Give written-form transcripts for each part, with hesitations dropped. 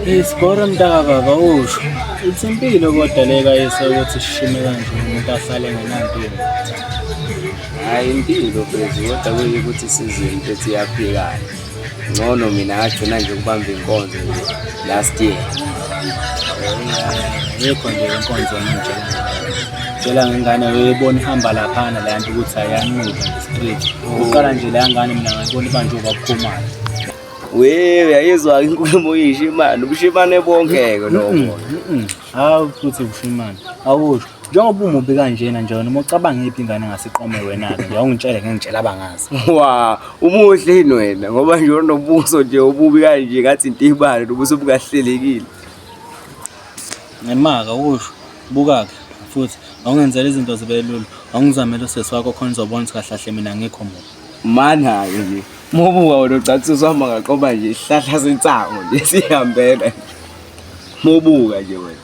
Isikoro mntaka baba usho. Ithi impilo kodwa le kayise ukuthi sishime kanje umuntu asale ngenampilo. Hayi impilo phezi kodwa kuyikuthi isizini mfethu iyaphikana. Ngcono mina ngagcina nje ukubamba inkonzo nje last year. Yikho nje inkonzo ngitshela. Tshela ngengane uyibona ihamba laphana le nto ukuthi ayanquba nje straight. Uqala nje le ngane mina ngayibona ibanjwe ubabkhumalo. We uyayizwa inkulumo yishimane, ubushimane bonke-ke lobo. Hawu futhi ubushimane. Awusho. Njengoba umubi kanjena nje wena uma ucabanga iphi ingane engasiqome wena-ke nje awungitshele ngeke ngitshele abangazi. Wa, umuhle yini wena ngoba nje unobuso nje obubi kanje ngathi intibane nobuso obungahlelekile. Ngemaka usho. Buka-ke futhi awungenzela izinto zibe lula. Awungizamele usesi wakho khona uzobona ukuthi kahle kahle mina ngikho mubi. Mana-ke nje. Mubuka wena ucathi usihamba ngaqoba nje isihlahla sensango nje sihambela nje. Mubuka nje wena.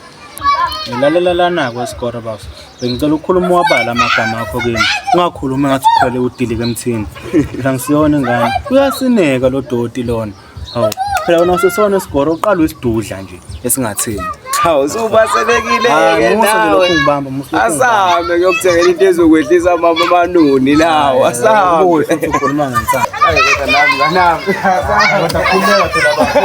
Ngilalela lana-ke wesikoro bafo. Bengicela ukukhuluma uwabala amagama akho kimi. Ungakhulumi ngathi ukhwele udilike emthini. Phela ngisiyona ingane. Uyasineka lo doti lona. Hawu. Phela wena usesona isigoro uqala isidudla nje esingathini. Hawu usubaselekile Hayi, ke musa nje nawe. lokhu ungibamba, musa lokhu ungibamba. Asambe ngiyokuthenga into ezokwehlisa amama amanoni lawo. Asambe. Ubuye futhi ukhuluma ngensangu. Hayi kodwa nami nami. Kodwa khululeka phela bafo.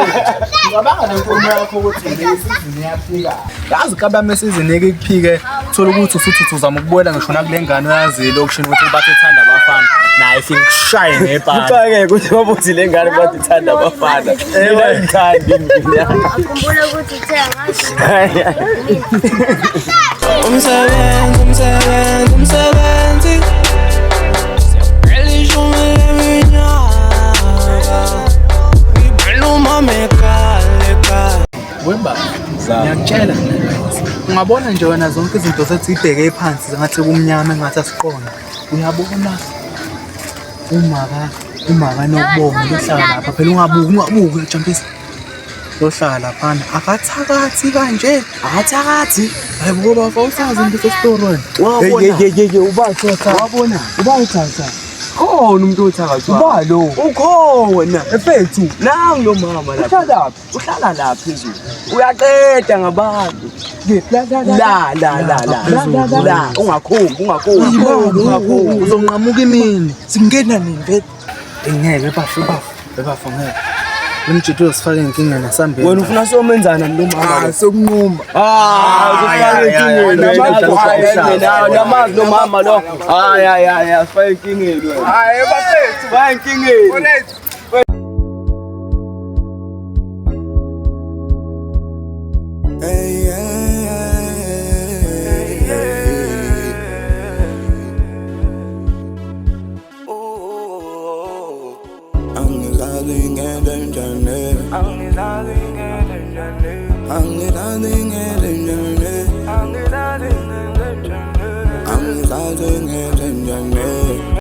Ngicabanga nenkulumo yakho ukuthi le isizini iyaphika. Yazi kabami esizini eke kuphike thola ukuthi usuthi uzama ukubuyela ngisho nakule ngane oyaziyo elokishini ukuthi bathe thanda abafana naye ifike kushaye ngebhani. Kuxakeke ukuthi babuthi le ngane bathi ithanda abafana. Mina ngithandi mina. Akhumbula ukuthi uthe angazi. Umsebenzi, umsebenzi, umsebenzi. Siyaphela ishumi leminyaka. Ngibhela umama ekhaya ekhaya. Weba, ngiyakutshela mina. Ungabona nje wena zonke izinto zethu ibheke phansi ngathi kumnyama engathi asiqonde. Uyabona umaka umaka nokubonga lohlala lapha phela ungabuki ungabuki uyajampisa. Lohlala laphana akathakathi kanje akathakathi. Hayi bo baba usazi into sesitori wena. Wabona. Hey hey hey uba Wabona. Uba uthatha. Khona umuntu othakathwa. Uba lo. Ukhona. Efethu. Nangu lo mama lapha. Uhlala Uhlala la phezulu. Uyaqeda ngabantu. La la la la. Phezulu. La ungakhombi ungakhombi ungakhombi. Uzonqamuka imini. Singena nini vele? Ngeke bafo bafo bafo ngeke. Lo mjito uzosifaka enkingeni asambeni. Wena ufuna somenzana lo mama. Sokunquma. Ah, uzofaka enkingeni. Hayi, Namazi lo mama lo. Hayi hayi hayi, asifake enkingeni wena. Hayi bafethu. Faka enkingeni. Bafethu. Hey, hey, hey, hey. Ooh, Angizazi ngenze njani.